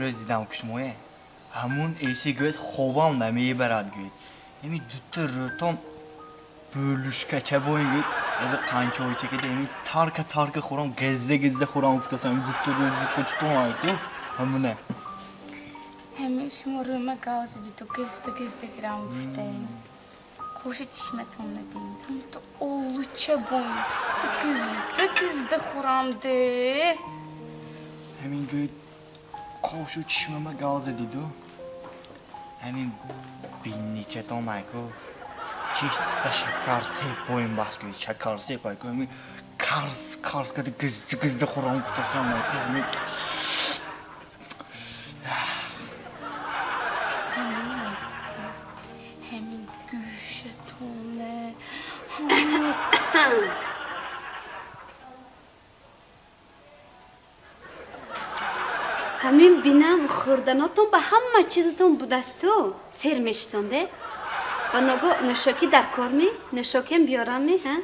Рӯз дидам кушмое. Ҳамун эси гӯяд хобам намебарад гӯяд. Эми дута рӯтон бӯлушкача боин гӯяд. Яза қанчойча кеда эми тарка тарка хӯрам газда газда хӯрам уфтасам. Эми дута рӯз кучтон айку ҳамуна. Ҳамин шумо рӯма гав задиду газда газда гирам гуфтаем. Қоши чишматон набинед. Ҳамто олуча боин. Ту газда газда хӯрам де. Ҳамин гӯяд қошу чишмама гав задиду. Ҳамин бинничатон айку чиста шакар себ боин бас гӯяд. Шакар себ айку ҳамин карс карс када газда газда хӯрам гуфтасам айку ҳамин. Ҳамин гӯшатоне. Ҳамин бинам хӯрданотон ба ҳама чизатон будасту сер мешитонде. Ба ногоҳ нӯшокӣ дар кор ми? Нӯшокиам биёрам ми, ҳа?